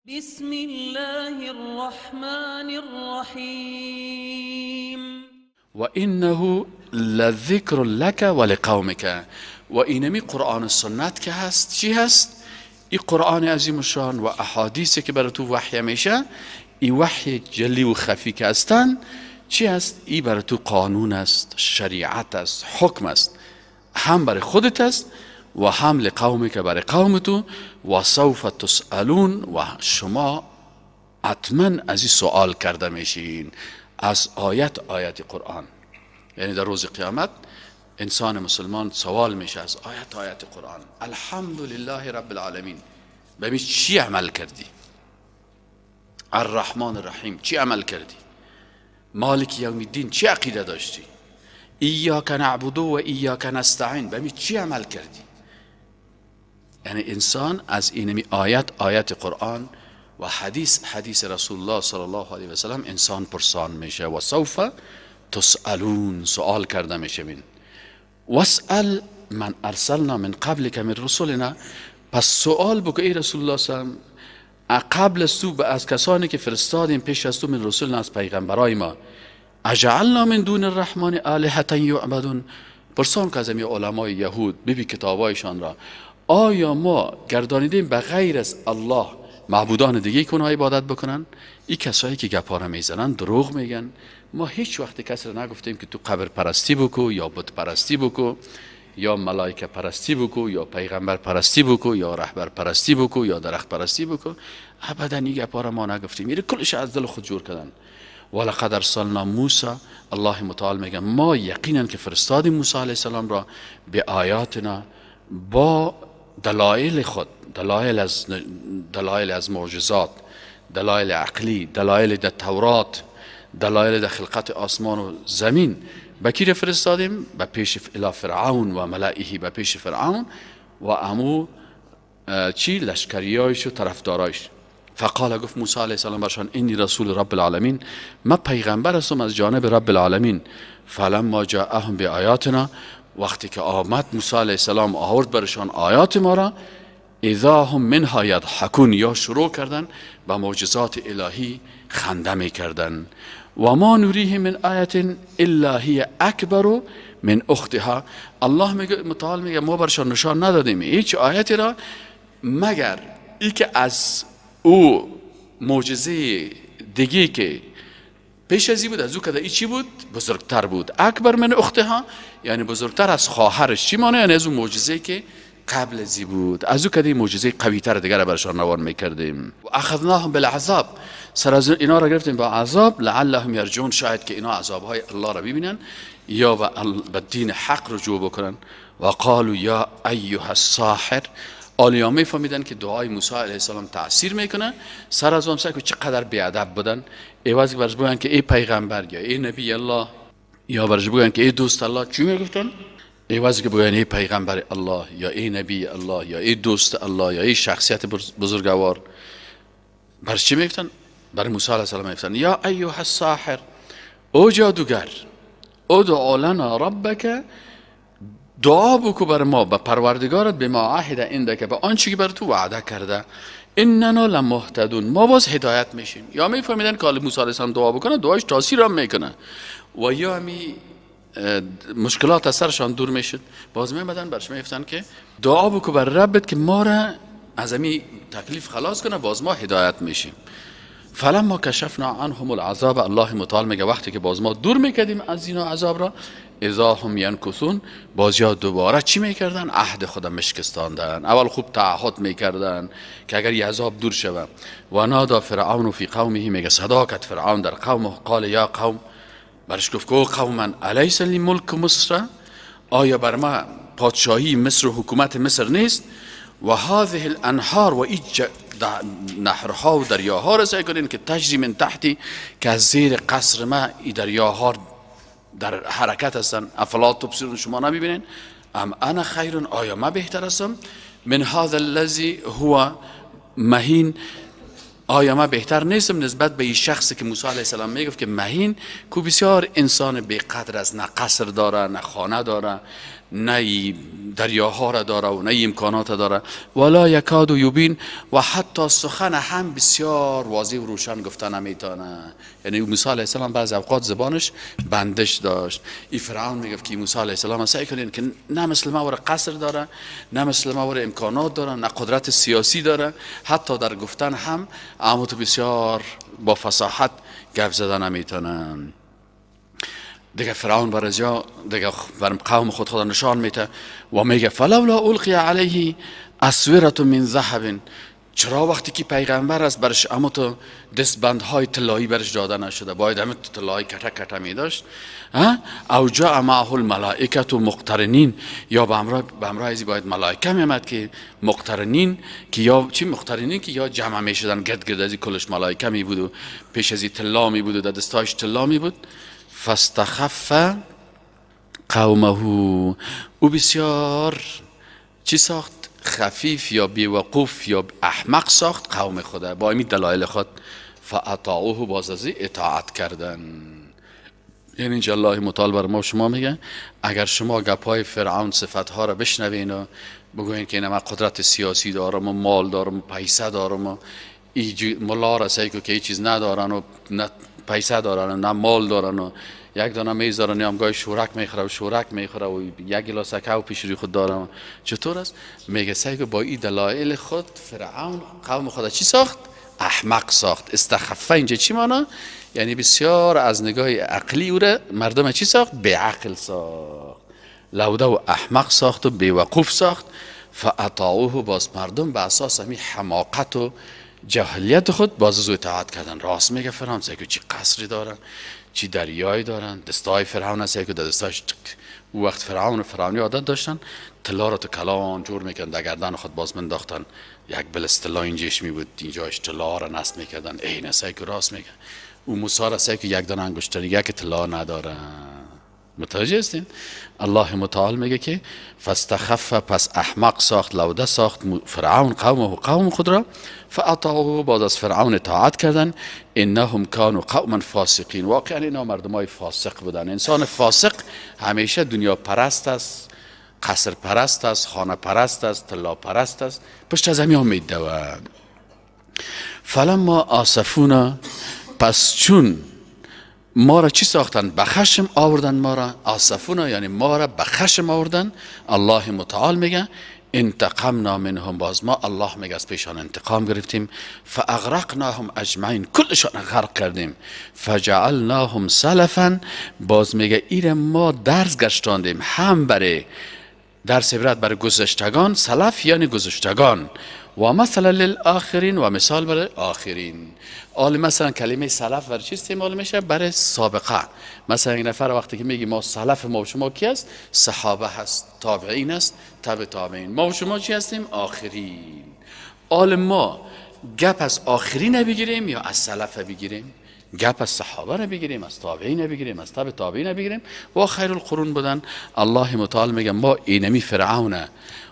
بسم الله الرحمن الرحیم. و انه لذکر لک و لقومک. و اینمی قرآن و سنت که هست چی هست؟ این قرآن عظیم الشان و احادیثی که برای تو وحی میشه، این وحی جلی و خفی که هستن چی هست؟ این برای تو قانون است، شریعت است، حکم است، هم برای خودت است و هم لقومک که برای قوم تو. و سوف تسألون، و شما حتما از این سوال کرده میشین از آیت آیت قرآن. یعنی در روز قیامت انسان مسلمان سوال میشه از آیت آیت قرآن. الحمدلله رب العالمین، ببین چی عمل کردی؟ الرحمن الرحیم چی عمل کردی؟ مالک یوم الدین چی عقیده داشتی؟ ایاک نعبد و ایاک نستعین، ببین چی عمل کردی؟ یعنی انسان از اینمی آیت آیت قرآن و حدیث حدیث رسول الله صلی الله علیه و سلم انسان پرسان میشه. و سوف تسألون، سوال کرده میشه. بین واسأل من ارسلنا من قبلک من رسولنا، پس سوال بکن ای رسول الله صلی الله علیه و سلم قبل از تو از کسانی که فرستادیم پیش از تو، من رسولنا از پیغمبرای ما، اجعلنا من دون الرحمن آلهة یعبدون. پرسان که از علمای یهود ببی کتابایشان را، آیا ما گردانیدیم به غیر از الله معبودان دیگه که اونها عبادت بکنن؟ این کسایی که گپا را میزنن دروغ میگن. ما هیچ وقت کسی را نگفتیم که تو قبر پرستی بکو یا بت پرستی بکو یا ملائکه پرستی بکو یا پیغمبر پرستی بکو یا رهبر پرستی بکو یا درخت پرستی بکو. ابدا این گپا را ما نگفتیم. این کلش از دل خود جور کردن. ولقد ارسلنا موسی، الله متعال میگه ما یقینا که فرستادیم موسی علیه السلام را به آیاتنا، با دلایل خود، دلایل از معجزات، دلایل عقلی، دلایل در تورات، دلایل در خلقت آسمان و زمین. به کی فرستادیم؟ به پیش الی فرعون و ملائه، به پیش فرعون و امو چی لشکریایش و طرفدارایش. فقال، گفت موسی علیه السلام برشان انی رسول رب العالمین، ما پیغمبر هستم از جانب رب العالمین. فلما جاءهم بآیاتنا، وقتی که آمد موسی علیه السلام آورد برشان آیات ما را، اذا هم منها یضحکون، یا شروع کردن به معجزات الهی خنده میکردن. و ما نریهم من آیت الا هی اکبر من اختها. الله میگه متعال میگه ما برشان نشان ندادیم هیچ آیتی را مگر ای که از او معجزه دیگه که پیش از بود از او که ای چی بود؟ بزرگتر بود. اکبر من اختها یعنی بزرگتر از خواهرش. چی معنی؟ یعنی از اون معجزه که قبل از بود، از او که معجزه قوی تر دیگر برشان روان میکردیم. و اخذناهم بالعذاب، سر از اینا را گرفتیم با عذاب، لعلهم یرجعون، شاید که اینا عذاب های الله را ببینن یا به دین حق رجوع بکنن. و قالوا یا ایها الساحر، آلیا میفهمیدن که دعای موسی علیه السلام تاثیر میکنه. سر از اون که چقدر بیادب بودن، عوض برش بگن که ای پیغمبر یا ای نبی الله، یا برش بگن که ای دوست الله، چی میگفتن؟ عوض که بگن ای پیغمبر الله یا ای نبی الله یا ای دوست الله یا ای شخصیت بزرگوار، برش چی میگفتن؟ برای موسی علیه السلام میگفتن یا ایها الساحر، او جادوگر، ادع لنا ربک، دعا بکو بر ما به پروردگارت، به ما عهد عندک، به آنچه که بر تو وعده کرده، اننا لمهتدون، ما باز هدایت میشیم. یا میفهمیدن که موسی علیه السلام دعا بکنه دعایش تاثیر هم میکنه و یا می مشکلات از سرشان دور میشد. باز میمدن برش میگفتن که دعا بکو بر ربت که ما را از امی تکلیف خلاص کنه، باز ما هدایت میشیم. فلما کشفنا عنهم العذاب، الله متعال میگه وقتی که باز ما دور میکردیم از اینا عذاب را، اذا هم ینکثون، باز یا دوباره چی میکردن؟ عهد خود مشکستاندن. اول خوب تعهد میکردن که اگر یه عذاب دور شوه. و نادا فرعون فی قومه، میگه صدا کرد فرعون در قومه، قال یا قوم، برش گفت که قوم من الیس لی ملک مصر، آیا بر ما پادشاهی مصر و حکومت مصر نیست؟ و هذه الانهار، و این نهرها و دریاها را سعی کنین که تجری من تحتی، که از زیر قصر ما این دریاها در حرکت هستن. افلا تبصرون، شما نمیبینین؟ ام انا خیر، آیا ما بهتر هستم؟ من هذا الذی هو مهین، آیا ما بهتر نیستم نسبت به این شخصی که موسی علیه السلام میگفت که مهین، کو بسیار انسان بی قدر است، نه قصر داره نه خانه داره، نه دریاها را داره و نه امکانات داره. ولا یکاد یبین، و حتی سخن هم بسیار واضح و روشن گفته نمیتونه. یعنی موسی علیه السلام بعض اوقات زبانش بندش داشت. ای فرعون میگفت که موسی علیه السلام سعی کنین که نه مثل ما ور قصر داره، نه مثل ما ور امکانات داره، نه قدرت سیاسی داره، حتی در گفتن هم عمو بسیار با فصاحت گپ زدن نمیتونن. دیگه فرعون برازیا دیگه برم قوم خود خدا نشان میده و میگه فلولا القی علیه اسوره من ذهب، چرا وقتی که پیغمبر است برش اما تو دستبندهای طلایی برش داده نشده، باید همه طلایی کته کته می داشت. او جاء معه الملائکه مقترنین، یا به همراه ازی باید ملائکه میامد که مقترنین، که یا چی مقترنین که یا جمع می شدن گرد گرد ازی کلش ملائکه می بود و پیش ازی طلا می بود و در دستاش طلا می بود. فاستخف قومه، او بسیار چی ساخت؟ خفیف یا بیوقوف یا احمق ساخت قوم خدا با این دلایل خود. فاطاعوه، باز از اطاعت کردن. یعنی اینجا الله متعال بر ما شما میگه اگر شما گپای فرعون صفتها را بشنوین و بگوین که اینا من قدرت سیاسی دارم و مال دارم و پیسه دارم و ملا را سعی که هیچ چیز ندارن و نه پیسه دارن و نه مال دارن و یک دانه میز دارن یا هم گاهی شورک میخوره و شورک میخوره و یک گلاس کاو پیش روی خود دارن، چطور است؟ میگه سعی که با این دلایل خود فرعون قوم خود چی ساخت؟ احمق ساخت. استخفه اینجا چی مانا؟ یعنی بسیار از نگاه عقلی او را مردم چی ساخت؟ بیعقل ساخت، لوده و احمق ساخت و بیوقوف ساخت. فاطاعوه، باز مردم به اساس همین حماقت و جاهلیت خود باز از او اطاعت کردن. راست میگه فرعون، سعی که چی قصری دارن، چی دریایی دارن، دستای فرعون هست که دستاش او وقت فرعون و فرعونی عادت داشتن طلا را تو کلان جور میکردن در گردن خود باز منداختن، یک بلس طلا اینجاش می بود، اینجاش طلا را نصب میکردن. ای نه سعی که راست میگه او موسی را سعی که یک دانه انگشتری یک طلا نداره. متوجه هستین؟ الله متعال میگه که فاستخف، پس احمق ساخت، لوده ساخت فرعون قومه قوم خود را. فاطاعوه، باز از فرعون اطاعت کردن. انهم کانوا قوما فاسقین، واقعا اینا مردمای فاسق بودن. انسان فاسق همیشه دنیا پرست است، قصر پرست است، خانه پرست است، طلا پرست است، پشت از همین میدوند. فلما آسفونا، پس چون ما را چی ساختن؟ به خشم آوردن ما را. آسفونا یعنی ما را به خشم آوردن. الله متعال میگه انتقمنا منهم، باز ما الله میگه از پیشان انتقام گرفتیم. فاغرقناهم اجمعین، کلشان غرق کردیم. فجعلناهم سلفا، باز میگه ایره ما درس گشتاندیم، هم برای درس عبرت برای گذشتگان، سلف یعنی گذشتگان، و مثلا للآخرین، و مثال برای آخرین. آل مثلا کلمه سلف برای چی استعمال میشه؟ برای سابقه. مثلا یک نفر وقتی که میگی ما سلف ما و شما کی است؟ صحابه هست، تابعین است، تبع تابعین. ما و شما چی هستیم؟ آخرین. آل ما گپ از آخرین بگیریم یا از سلف بگیریم؟ گپ از صحابه رو بگیریم، از تابعین بگیریم، از تبع تابعین بگیریم و خیر القرون بودن. الله متعال میگه ما اینمی فرعون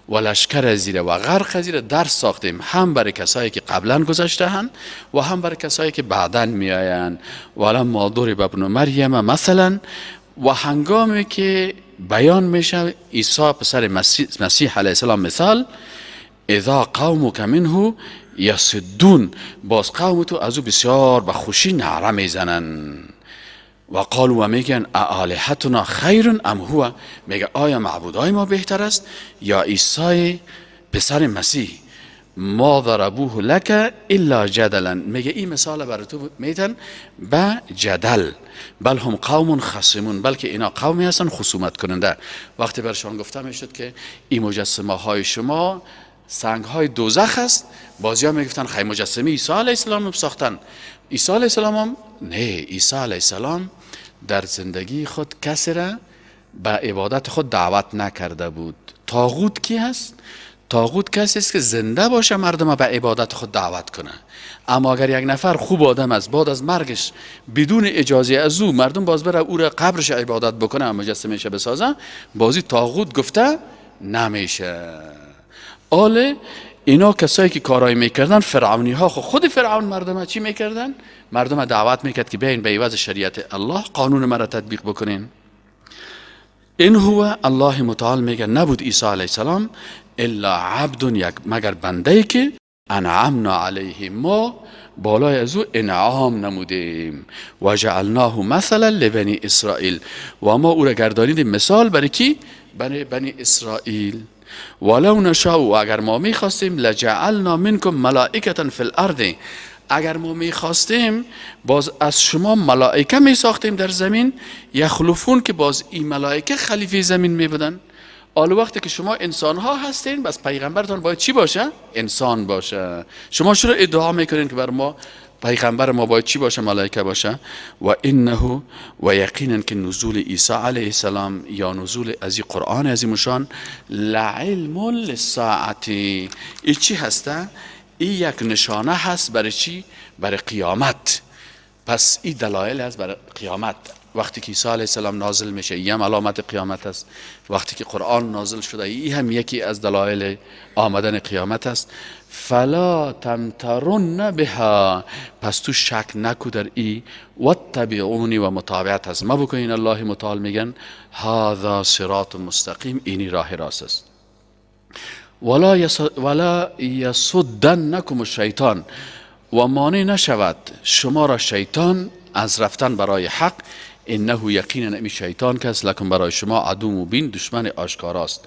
و لشکر زیره و غرق زیره درس ساختیم، هم برای کسایی که قبلا گذشته هن و هم برای کسایی که بعدا میآیند. ولما ضرب ابن مریم مثلا، و هنگامی که بیان میشه عیسی پسر مسیح علیه السلام مثال، اذا قومک منه یصدون، باز قوم تو از او بسیار به خوشی نعره میزنن. و قالوا، و میگن آلهتنا خیر ام هو، میگه آیا معبودای ما بهتر است یا عیسی پسر مسیح؟ ما ضربوه لك الا جدلا، میگه این مثال برای تو میتن به جدل. بل هم قوم خصمون، بلکه اینا قومی هستن خصومت کننده. وقتی برشان گفته میشد که این مجسمه های شما سنگ های دوزخ است، بازی ها میگفتن خیلی مجسمه عیسی علیه السلام ساختن. عیسی علیه السلام هم نه، عیسی علیه السلام در زندگی خود کسی را به عبادت خود دعوت نکرده بود. طاغوت کی هست؟ طاغوت کسی است که زنده باشه مردم به عبادت خود دعوت کنه. اما اگر یک نفر خوب آدم است، بعد از مرگش بدون اجازه از او مردم باز بره او را قبرش عبادت بکنه، مجسمه‌اش بسازه، بازی طاغوت گفته نمیشه. آله اینا کسایی که کارایی میکردن فرعونی ها، خود فرعون مردم چی میکردن؟ مردم دعوت میکرد که بیاین به عوض شریعت الله قانون مرا تطبیق بکنین. این هو الله متعال میگه نبود عیسی علیه السلام الا عبد یک، مگر بنده ای که انعمنا علیه، ما بالای از او انعام نمودیم، و جعلناه مثلا لبنی اسرائیل، و ما او را گردانیدیم مثال برای کی؟ برای بنی اسرائیل. ولو نشاء، و اگر ما میخواستیم، لجعلنا منکم ملائکة فی الارض، اگر ما میخواستیم باز از شما ملائکه میساختیم در زمین، یخلفون، که باز این ملائکه خلیفه زمین میبودن. حالا وقتی که شما انسان ها هستین، بس پیغمبرتان باید چی باشه؟ انسان باشه. شما چرا ادعا میکنین که بر ما پیغمبر ما باید چی باشه؟ ملائکه باشه. و انه، و یقینا که نزول عیسی علیه السلام یا نزول از این قرآن عظیم شان، لعلم للساعة، ای چی هسته؟ ای یک نشانه هست برای چی؟ برای قیامت. پس این دلایل هست برای قیامت. وقتی که عیسی علیه السلام نازل میشه، این هم علامت قیامت است. وقتی که قرآن نازل شده، این هم یکی از دلایل آمدن قیامت است. فلا تمترن بها، پس تو شک نکو در ای، واتبعونی، و متابعت از ما بکنین. الله متعال میگن هذا صراط مستقیم، اینی راه راست است. ولا یصدنکم الشیطان، و مانع نشود شما را شیطان از رفتن برای حق. انه یقینا امی شیطان کس لکم برای شما عدو مبین، دشمن آشکاراست.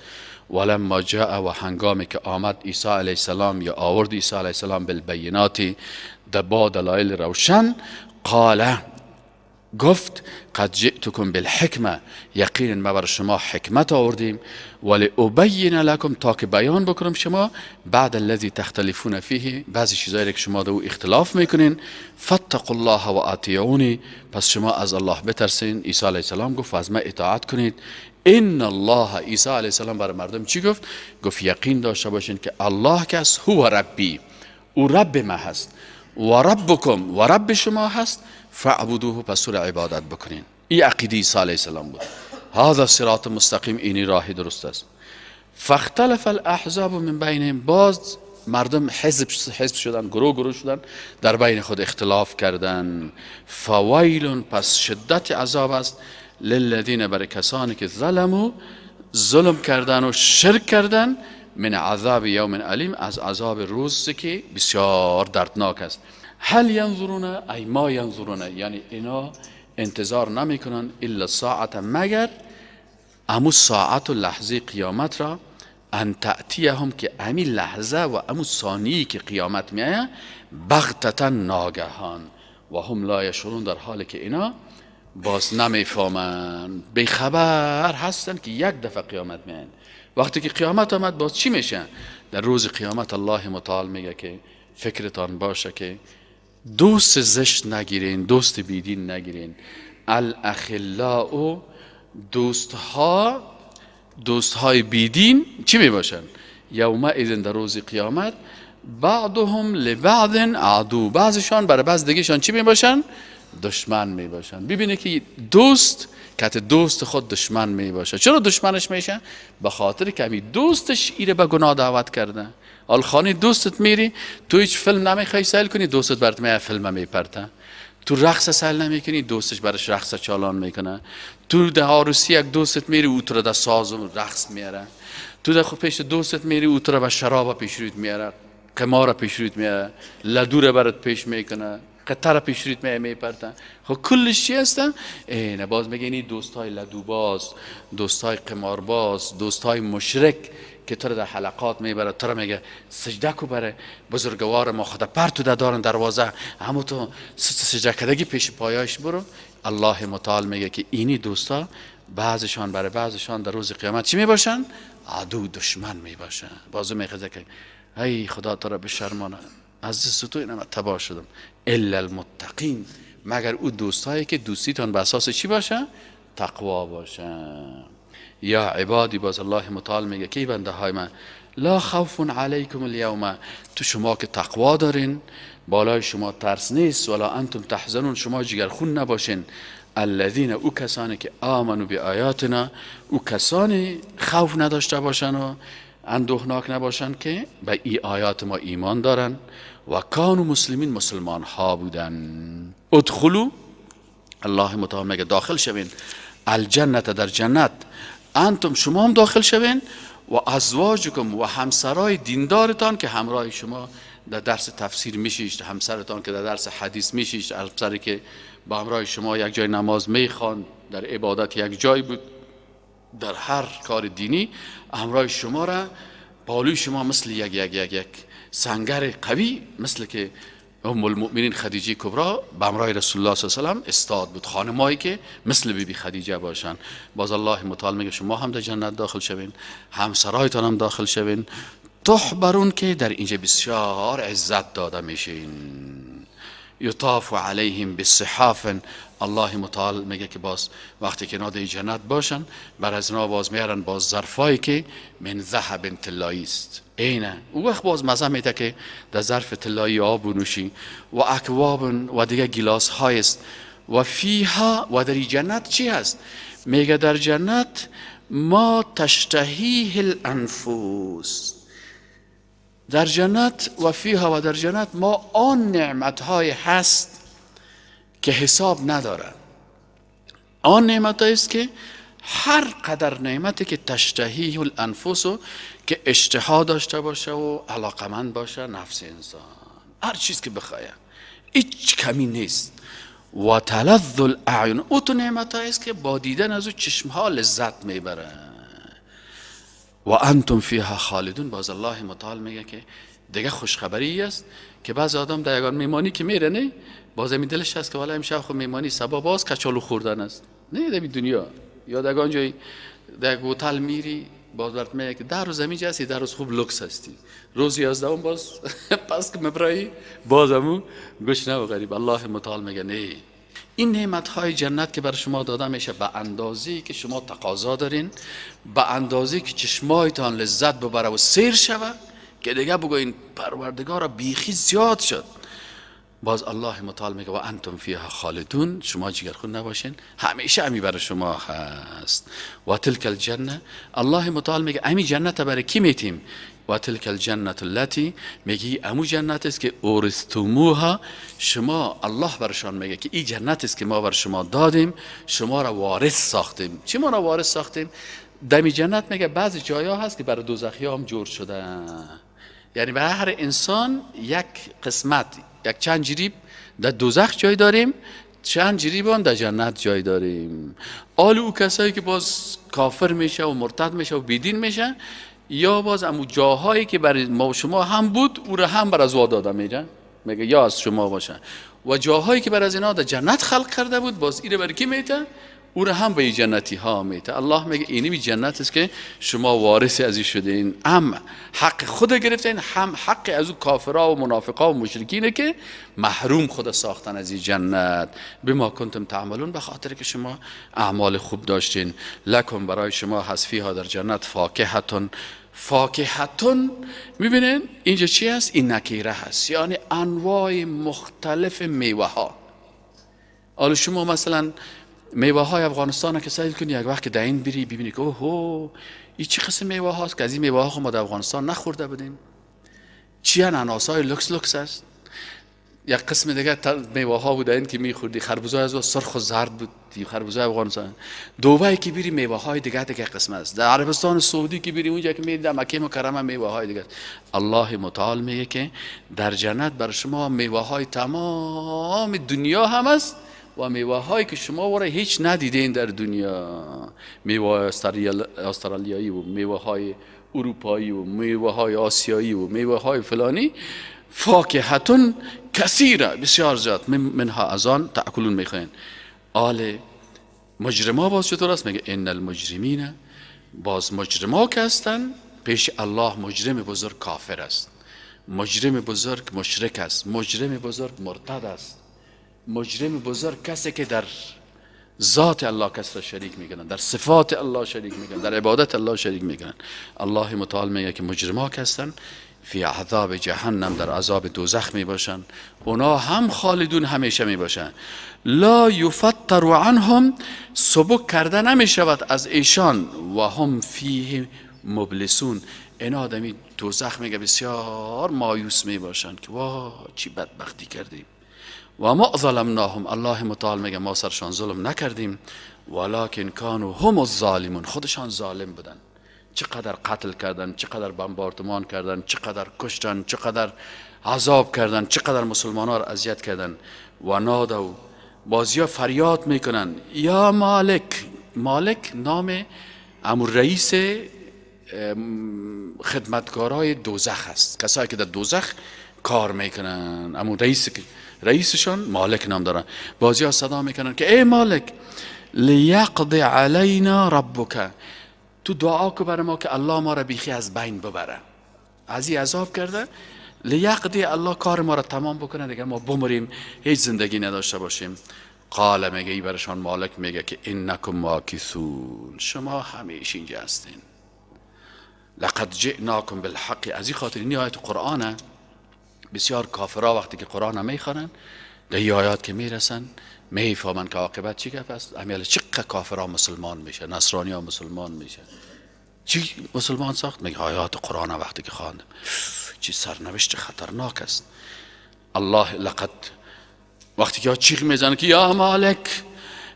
ولما جاء، و هنگامی که آمد عیسی علیه السلام یا آورد عیسی علیه السلام، بالبینات، با دلایل روشن، قال، گفت، قد جئتکم بالحکمه، یقینا ما بر شما حکمت آوردیم، ولی ابین لکم، تا که بیان بکنم شما، بعض الذی تختلفون فیه، بعضی چیزایی که شما دو اختلاف میکنین. فاتقوا الله و اطیعونی، پس شما از الله بترسین. عیسی علیه السلام گفت از ما اطاعت کنید. ان الله، عیسی علیه السلام برای مردم چی گفت؟ گفت یقین داشته باشین که الله کس هو ربی، او رب ما هست، و ربکم، و رب شما هست، فاعبدوه، پس او را عبادت بکنین. این عقیده عیسی علیه السلام بود. هذا صراط مستقیم، اینی راه درست است. فاختلف الاحزاب من بینهم، باز مردم حزب حزب شدن، گروه گروه شدن، در بین خود اختلاف کردن. فویل، پس شدت عذاب است، للذین، برای کسانی که ظلموا، ظلم کردن و شرک کردن، من عذاب یوم الیم، از عذاب روزی که بسیار دردناک است. هل ینظرون، ای ما ینظرون، یعنی اینا انتظار نمیکنن، الا ساعت، مگر امو ساعت و لحظه قیامت را، ان تأتیهم، که امی لحظه و امو ثانیه که قیامت میآید، بغتة، ناگهان، و هم لا یشعرون، در حالی که اینا باز نمیفهمن، بیخبر هستن که یک دفعه قیامت میآید. وقتی که قیامت آمد باز چی میشه؟ در روز قیامت الله متعال میگه که فکرتان باشه که دوست زشت نگیرین، دوست بیدین نگیرین. الاخلاء، دوستها، دوستهای بیدین چی می باشن؟ یومئذ، در روز قیامت، بعضهم لبعض عدو، بعضشان برای بعض دیگهشان چی می باشن؟ دشمن می باشن. ببینه که دوست که دوست خود دشمن می باشه. چرا دشمنش میشه؟ به خاطر که همی دوستش ایره به گناه دعوت کرده. الخانی دوستت میری، تو هیچ فیلم نمیخوای سیل کنی، دوستت برات میاد فیلم میپرته. تو رقص سیل نمیکنی، دوستش برش رقص چالان میکنه. تو ده عروسی یک دوستت میری، او تو رو در ساز و رقص میاره. تو ده خود پیش دوستت میری، او تو رو به شراب پیش رویت میاره، قمار پیش رویت میاره، لدو رو برات پیش میکنه، قطر پیش رویت میاره میپرته. خب کلش چی هستن؟ نه باز میگه اینی دوست های لدوباز، دوست های قمارباز، دوست های مشرک که تو رو در حلقات میبره، تو رو میگه سجده کو بره بزرگوار ما، خدا پرتو دارن دروازه، همو تو سجده کردگی پیش پایاش برو. الله متعال میگه که اینی دوستا بعضشان برای بعضشان در روز قیامت چی میباشن؟ عدو، دشمن میباشن. بازو میخواد که ای خدا تو را بشرمانه، از دست تو اینم تباه شدم. الا المتقین، مگر او دوستایی که دوستیتان به اساس چی باشه؟ تقوا باشه. یا عبادی، باز الله متعال میگه که بنده های من، لا خوف علیکم الیوم، تو شما که تقوا دارین بالای شما ترس نیست، ولا انتم تحزنون، شما جگرخون نباشین. الذین، او کسانی که آمنوا بآیاتنا، او کسانی خوف نداشته باشن و اندوهناک نباشن که به ای آیات ما ایمان دارن، و کانوا مسلمین، مسلمان ها بودن. ادخلوا، الله متعال میگه داخل شوین، الجنت، در جنت، انتم شما هم داخل شوین و ازواجکم و همسرای دیندارتان که همراه شما در درس تفسیر میشیشت، همسرتان که در درس حدیث میشیشت، همسری که با همراه شما یک جای نماز میخوان، در عبادت یک جای بود، در هر کار دینی همراه شما را پالوی شما مثل یک یک یک یک سنگر قوی، مثل که ام المؤمنین خدیجه کبرا به همراه رسول الله صلی الله علیه و سلم استاد بود، خانمایی که مثل بیبی خدیجه باشن. باز الله متعال میگه شما هم در جنت داخل شوین، همسرایتان هم داخل شوین. تحبرون که در اینجا بسیار عزت داده میشین. یطاف علیهم بالصحاف، الله متعال میگه که باز وقتی که ناده جنت باشن بر از اینا باز میارن باز ظرفایی که من ذهب طلایی است، اینه او وقت باز مزه میده که در ظرف طلایی آب بنوشی، و اکواب و دیگه گیلاس های است، و فیها و در جنت چی هست؟ میگه در جنت ما تشتهیه الانفس، در جنت و فیها و در جنت ما آن نعمت های هست که حساب نداره، آن نعمت است که هر قدر نعمتی که تشتهیه الانفس که اشتها داشته باشه و علاقمند باشه نفس انسان، هر چیز که بخواه هیچ کمی نیست. و تلذ الاعین، او تو نعمت است که با دیدن از او چشم ها لذت میبره. و انتم فیها خالدون، باز الله متعال میگه که دیگه خوشخبری است که بعض آدم در یگان میمانی که میره نه، باز می دلش هست که والا امشب خو میمانی سبا باز کچالو خوردن است، نه در دنیا یا در جای در هتل میری باز برات میگه که 10 روز اینجا هستی، 10 روز خوب لوکس هستی، روز 11 باز پس که مبرایی باز همو گشنه و غریب. الله متعال میگه نه، این نعمت های جنت که بر شما داده میشه به اندازه‌ای که شما تقاضا دارین، به اندازه‌ای که چشمایتان لذت ببره و سیر شوه که دیگه بگوین پروردگارا بیخی زیاد شد. باز الله متعال میگه و انتم فیها خالدون، شما جگرخون نباشین، همیشه امی برای شما هست. و تلک الجنه، الله متعال میگه امی جنت برای کی میتیم؟ و تلک الجنة التي، میگه امو جنت است که اورثتموها، شما الله برشان میگه که این جنت است که ما بر شما دادیم، شما را وارث ساختیم. چی ما را وارث ساختیم؟ دمی جنت میگه بعضی جایا هست که برای دوزخی هم جور شده، یعنی به هر انسان یک قسمت، یک چند جریب در دوزخ جای داریم، چند جریب هم در جنت جای داریم. آل او کسایی که باز کافر میشه و مرتد میشه و بیدین میشه، یا باز امو جاهایی که برای ما و شما هم بود او را هم بر از وا داده میره، میگه یا از شما باشه، و جاهایی که بر از اینا در جنت خلق کرده بود باز ایره بر کی میته؟ او را هم به جنتی ها میته. الله میگه اینی جنت است که شما وارث از این شدین، هم حق خود گرفتین، هم حق از او کافرها و منافقا و مشرکینه که محروم خود ساختن از این جنت. بما کنتم تعملون، به خاطر که شما اعمال خوب داشتین. لکم، برای شما هست، فیها در جنت، فاکهتون، فاکهتون میبینین اینجا چی هست؟ این نکیره هست، یعنی انواع مختلف میوه ها. حالا شما مثلا میوه های افغانستان که سیل کنی، یک وقت که در این بری ببینی که اوه این چه قسم میوه هاست که از این میوه ها ما در افغانستان نخورده بودیم، چی اناناس های لوکس لوکس است. یک قسم دیگه میوه ها بود این که میخوردی، خربوزه از سرخ و زرد بود، خربوزه افغانستان. دبی که بری میوه های دیگه دیگه قسم است، در عربستان سعودی که بری اونجا که میری در مکه مکرمه میوه های دیگه. الله متعال میگه که در جنت بر شما میوه های تمام دنیا هم است و میوه هایی که شما وره هیچ ندیدین در دنیا، میوه استرالیایی و میوه های اروپایی و میوه های آسیایی و میوه های فلانی. فاکهتون کثیره، بسیار زیاد، منها از آن تأکلون میخواین. آل مجرما باز چطور است؟ میگه ان المجرمین، باز مجرما که هستن پیش الله مجرم بزرگ کافر است، مجرم بزرگ مشرک است، مجرم بزرگ مرتد است، مجرم بزرگ کسی که در ذات الله کس را شریک میکنن، در صفات الله شریک میکنن، در عبادت الله شریک میکنن. الله متعال میگه که مجرما که هستن فی عذاب جهنم، در عذاب دوزخ میباشن، اونا هم خالدون، همیشه میباشن. لا یفتر عنهم، سبک کرده نمیشود از ایشان، و هم فیه مبلسون. این آدمی دوزخ میگه بسیار مایوس میباشن که واه چی بدبختی کردیم، و ما ظلمناهم، الله متعال میگه ما سرشان ظلم نکردیم، ولکن کانوا هم الظالمون، خودشان ظالم بودن. چقدر قتل کردن، چقدر بمباردمان کردن، چقدر کشتن، چقدر عذاب کردن، چقدر مسلمان ها را اذیت کردن. و نادوا، بازیا فریاد میکنن یا مالک. مالک نام امر رئیس خدمتکارای دوزخ است، کسایی که در دوزخ کار میکنن، امر رئیسشان مالک نام دارن. بازیا صدا میکنن که ای مالک، لیقضی علینا ربک، تو دعا کو بر ما که الله ما را بیخی از بین ببره، از این عذاب کرده، لیقضی، الله کار ما را تمام بکنه دیگه، ما بمریم، هیچ زندگی نداشته باشیم. قال، میگه ای برشان مالک میگه که انکم ماکثون، شما همیشه اینجا هستین. لقد جئناکم بالحق. از این خاطر این آیت قرآنه، بسیار کافرها وقتی که قرآن میخوانن در این آیات که میرسن میفهمن که عاقبت چی گپ است. امیال چقدر کافرها مسلمان میشه، نصرانی ها مسلمان میشه، چی مسلمان ساخت؟ میگه آیات قرآن وقتی که خواندم چی سرنوشت خطرناک است. الله لقد، وقتی که چیغ میزنه که یا مالک،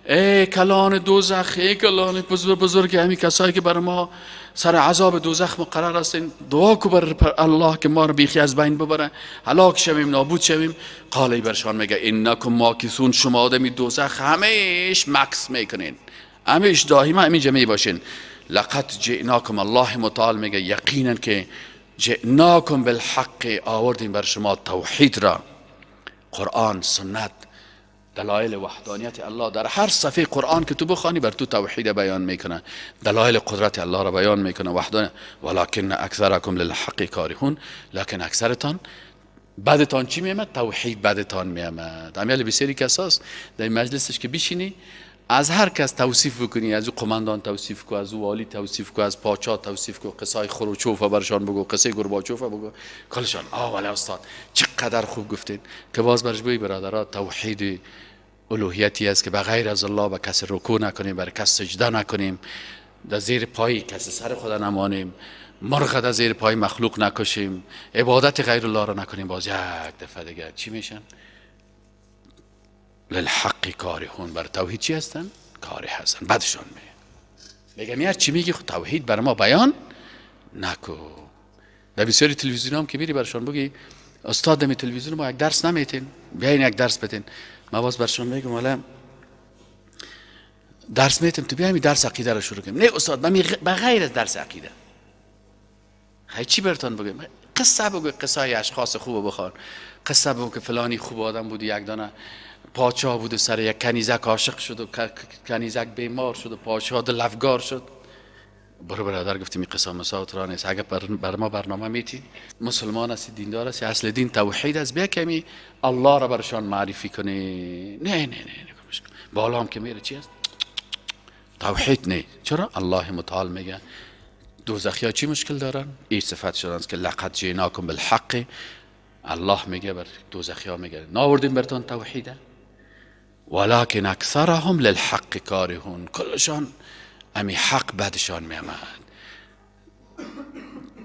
ای کلان دوزخ، ای کلان بزرگ، همین کسایی که بر ما سر عذاب دوزخ مقرر هستین، دعا کو بر الله که ما رو بیخی از بین ببره، هلاک شویم، نابود شویم. قال، ای برشان میگه انکم ماکثون، شما آدمی دوزخ همیش مکس میکنین، همیش دائما همینجا میباشین. لقد جئناکم، الله متعال میگه یقینا که جئناکم بالحق، آوردیم بر شما توحید را، قرآن، سنت، دلایل وحدانیت الله. در هر صفحه قرآن که تو بخوانی بر تو توحید بیان میکنه، دلایل قدرت الله را بیان میکنه، وحدانیت. ولکن اکثرکم للحق کارهون، لکن اکثرتان بعدتان چی میامد؟ توحید بعدتان میامد. امیال بسیاری کساست در مجلسش که بشینی از هر کس توصیف بکنی، از او قماندان توصیف کو، از او والی توصیف کو، از پاچا توصیف کو، قصای خروچوف برشان بگو، قصه گورباچوف بگو، کلشان آه ولی استاد چقدر خوب گفتین. که باز برش بگوی برادرها توحید الوهیتی است که به غیر از الله به کس رکوع نکنیم، بر کس سجده نکنیم، در زیر پای کس سر خدا نمانیم، مرغ در زیر پای مخلوق نکشیم، عبادت غیر الله را نکنیم. باز یک دفعه دیگه چی میشن؟ للحق کارهون، بر توحید چی هستن؟ کاری هستن، بعدشان میگه. میگم یار چی میگی؟ خود توحید بر ما بیان نکو. در بسیاری تلویزیون هم که میری برشان بگی استاد دمی تلویزیون ما یک درس نمیتین، بیاین یک درس بتین. ما باز برشان میگم والا درس میتیم، تو بیایم درس عقیده رو شروع کنیم. نه استاد، من بغیر از درس عقیده خیلی چی براتون بگم؟ قصه بگو، قصه های اشخاص خوب بخوان، قصه بگو که فلانی خوب آدم بود، یک دانه پادشاه بود و سر یک کنیزک عاشق شد و کنیزک بیمار شد و پادشاه دلفگار شد. برو برادر گفتیم این قصه مساوات را نیست. اگر بر ما برنامه میتی، مسلمان هستی، دیندار هستی، اصل دین توحید است، بیا کمی الله را برشان معرفی کنی. نه نه نه نه، بالا هم که میره چی است؟ توحید نه. چرا؟ الله متعال میگه دوزخی ها چی مشکل دارن؟ این صفت شدن که لقد جئناکم بالحق. الله میگه بر دوزخی ها میگه ناوردیم برتان توحیده، ولكن اکثرهم للحق کارهون، کلشان امی حق بعدشان میامد.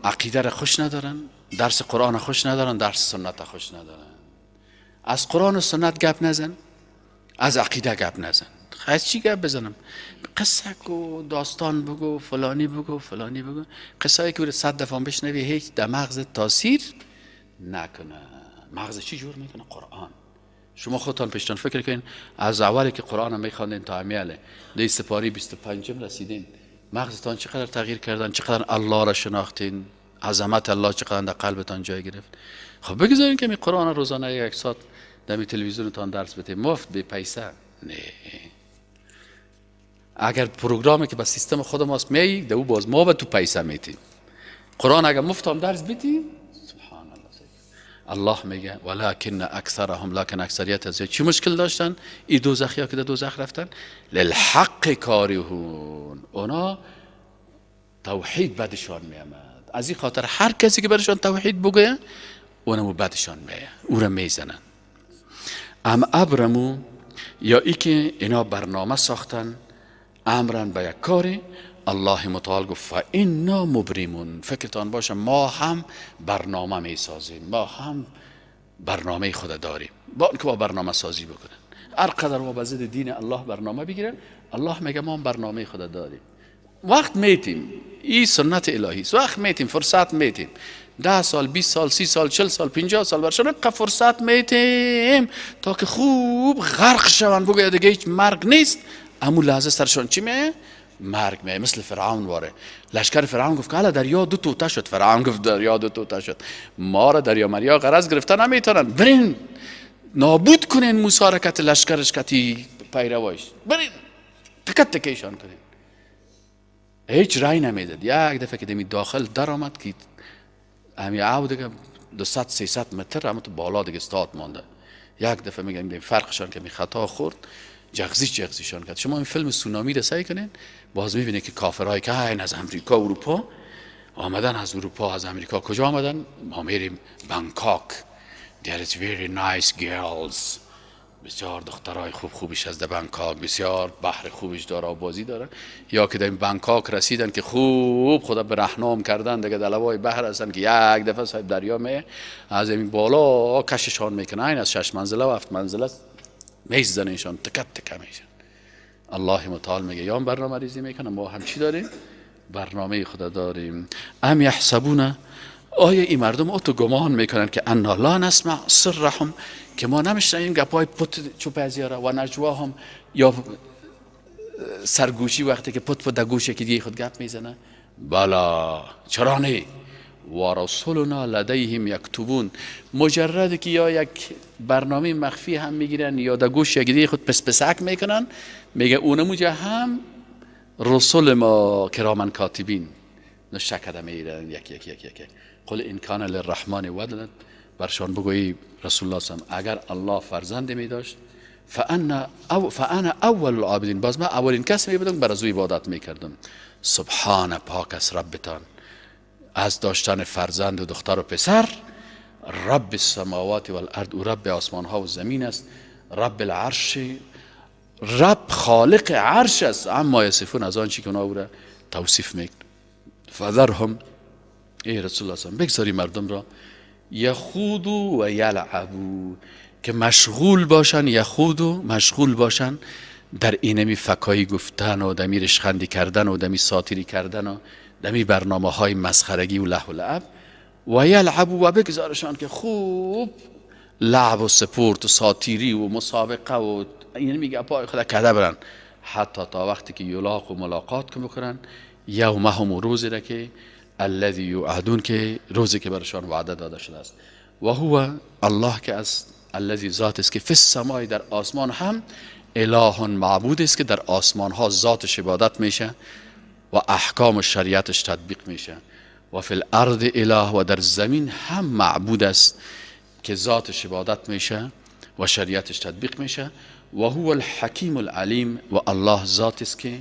عقیده را خوش ندارن، درس قرآن خوش ندارن، درس سنت خوش ندارن. از قرآن و سنت گپ نزن، از عقیده گپ نزن. از چی گپ بزنم؟ قصه کو، داستان بگو، فلانی بگو، فلانی بگو، قصه که 100 دفعه بشنوی هیچ در مغز تاثیر نکنه. مغز چی جور میکنه؟ قرآن. شما خودتان پیشتان فکر کنین از اولی که قرآن میخواندین تا امیاله دی سپاری 25 رسیدین، مغزتان چقدر تغییر کردن، چقدر الله را شناختین، عظمت الله چقدر در قلبتان جای گرفت. خب بگذارین که می قرآن روزانه یک ساعت در تلویزیونتان درس بده، مفت بی پیسه. نه، اگر پروگرامی که به سیستم خود ماست می دو باز ما به تو پیسه میتین. قرآن اگر مفت هم درس بدی، سبحان الله. الله میگه ولکن اکثرهم، لکن اکثریت از چی مشکل داشتن؟ ای دوزخیا که در دوزخ رفتن، للحق کارهون، اونا توحید بدشان میامد. از این خاطر هر کسی که برشان توحید بگویه اونمو بدشان میه، او را میزنن. ام ابرمو، یا ای که اینا برنامه ساختن امرن به یک کاری، الله متعال گفت فانا مبرمون، فکرتان باشه ما هم برنامه می سازیم، ما هم برنامه خود داریم. با که با برنامه سازی بکنن، هر قدر ما به ضد دین الله برنامه بگیرن، الله میگه ما برنامه خود داریم. وقت میتیم، این سنت الهی است. وقت میتیم، فرصت میتیم، 10 سال، 20 سال، 30 سال، 40 سال، 50 سال برشان فرصت میتیم تا که خوب غرق شون، بگه دیگه هیچ مرگ نیست. امو لحظه سرشان چی میه؟ مرگ میه. مثل فرعون واره. لشکر فرعون گفت که حالا دریا دو توته شد. فرعون گفت دریا دو توته شد، ما را دریا مریا غرض گرفته نمیتونن، برین نابود کنین موسی را کت لشکرش کتی پیروایش، برین تکت تکیشان کنین. هیچ رای نمیداد. یک دفعه که دمی داخل در آمد که همی او دیگه 200-300 متر هم تو بالا دیگه استاد مانده. یک دفعه میگم فرقشان که می خطا خورد، جغزی جغزیشان کرد. شما این فیلم سونامی رو سعی کنین، باز میبینید که کافرهای که این از امریکا اروپا آمدن، از اروپا از امریکا کجا آمدن؟ ما میریم بانکاک. There is very nice girls. بسیار دخترای خوب خوبش از در بانکاک، بسیار بحر خوبش داره و بازی داره. یا که در بانکاک رسیدن که خوب خدا به رهنام کردن دیگه، دلوای بحر هستن که یک دفعه صاحب دریا می از این بالا کششان میکنه، این از 6 منزله و 7 منزله میزنه ایشان، تکت تکه میشن. الله متعال میگه یا برنامه ریزی میکنه، ما هم چی داریم؟ برنامه خدا داریم. ام یحسبون، آیا این مردم او تو گمان میکنن که انا لا نسمع سرهم، که ما نمیشنویم گپای پت چوب ازیاره و نجواهم، یا سرگوشی وقتی که پت پت در گوشه که دیگه خود گپ میزنه؟ بلا، چرا نه؟ و رسولنا لدیهم یکتبون، مجرد که یا یک برنامه مخفی هم میگیرن یا در گوش یک دیگه خود پس پسک میکنن، میگه اونموجه هم رسول ما کرامن کاتبین نشته کده میگیرن یک یک یک یک. قل ان کان للرحمن ولد، برشان بگویی رسول الله صلی اگر الله فرزند می داشت فانا اول العابدین، باز من اولین کس می بودم بر از او عبادت میکردم. سبحان، پاک است ربتان از داشتن فرزند و دختر و پسر. رب السماوات والارض، او رب آسمان ها و زمین است. رب العرش، رب خالق عرش است. اما یصفون، از آنچه که اونا او را توصیف میکنن. فذرهم، ای رسول الله صلی بگذاری مردم را، یخوضوا و یلعبوا، که مشغول باشن، یخوضوا مشغول باشن در اینمی فکایی گفتن و دمی رشخندی کردن و دمی ساتیری کردن و دمی برنامه های مسخرگی و لهو و لعب. و یلعبوا، و بگذارشان که خوب لعب و سپورت و ساتیری و مسابقه و این میگه پای خدا کده برن، حتی تا وقتی که یلاق و ملاقات که بکنن، یومهم، روزی را که الذی یوعدون، که روزی که برشان وعده داده شده است. و هو الله که از الذی ذات است که فی السماء، در آسمان هم اله معبود است که در آسمان ها ذاتش عبادت میشه و احکام و شریعتش تطبیق میشه. و فی الارض اله، و در زمین هم معبود است که ذاتش عبادت میشه و شریعتش تطبیق میشه. و هو الحکیم العلیم، و الله ذات است که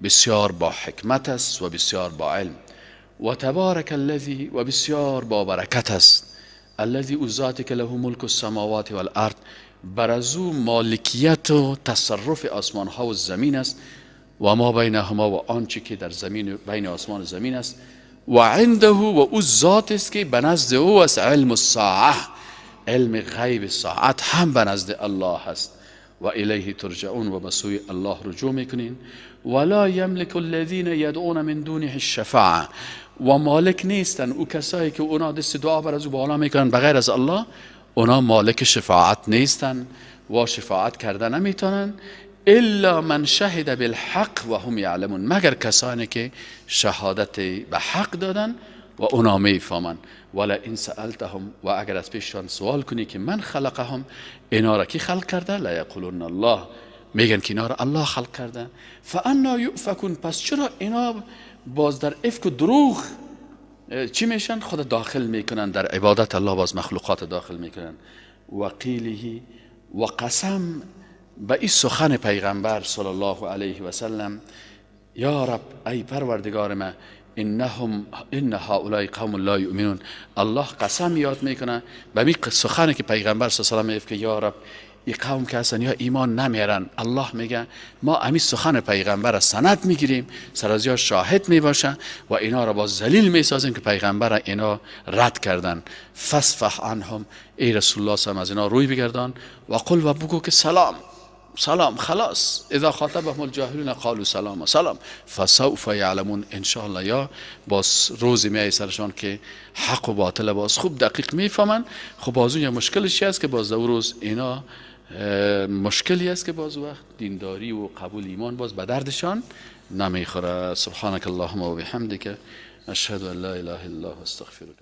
بسیار با حکمت است و بسیار با علم. و تبارک الذی، و بسیار با برکت است، الذی او ذاتی که له ملک السماوات والارض، بر از او مالکیت و تصرف آسمان ها و زمین است، و ما بینهما، و آنچه که در زمین بین آسمان و زمین است. و عنده، و او ذات است که به نزد او است علم الساعه، علم غیب ساعت هم به نزد الله است. و الیه ترجعون، و به سوی الله رجوع میکنین. ولا یملک الذین یدعون من دونه الشفاعه، و مالک نیستن او کسایی که اونا دست دعا بر از او بالا میکنن بغیر از الله، اونا مالک شفاعت نیستن و شفاعت کرده نمیتونن. الا من شهد بالحق و هم یعلمون، مگر کسانی که شهادت به حق دادن و اونا میفهمن. ولا ان سألتهم، و اگر از پیششان سوال کنی که من خلقهم، اینا را کی خلق کرده؟ لا یقولون الله، میگن که اینا را الله خلق کرده. فانا یؤفکون، پس چرا اینا باز در افک و دروغ چی میشن؟ خود داخل میکنن در عبادت الله، باز مخلوقات داخل میکنن. و قیله، و قسم به این سخن پیغمبر صلی الله علیه و سلم، یا رب ای پروردگار ما، انهم ان هؤلاء قوم لا یؤمنون. الله قسم یاد میکنه به می سخنی که پیغمبر صلی الله علیه و سلم که یا رب این قوم که اصلا یا ایمان نمیارن، الله میگه ما امی سخن پیغمبر سند میگیریم، سر از یا شاهد میباشن و اینا را باز ذلیل میسازیم که پیغمبر اینا رد کردن. فاصفح عنهم، ای رسول الله صلی از اینا روی بگردان، و قل و بگو که سلام سلام، خلاص. اذا خاطبهم الجاهلون قالوا سلام سلام فسوف یعلمون. ان شاء الله یا باز روزی میای سرشان که حق و باطل باز خوب دقیق میفهمن. خب باز اون مشکلش چی است که باز دو روز اینا مشکلی است که باز وقت دینداری و قبول ایمان باز به دردشان نمیخوره. سبحانك اللهم و بحمدک اشهد ان لا اله الا الله استغفرک.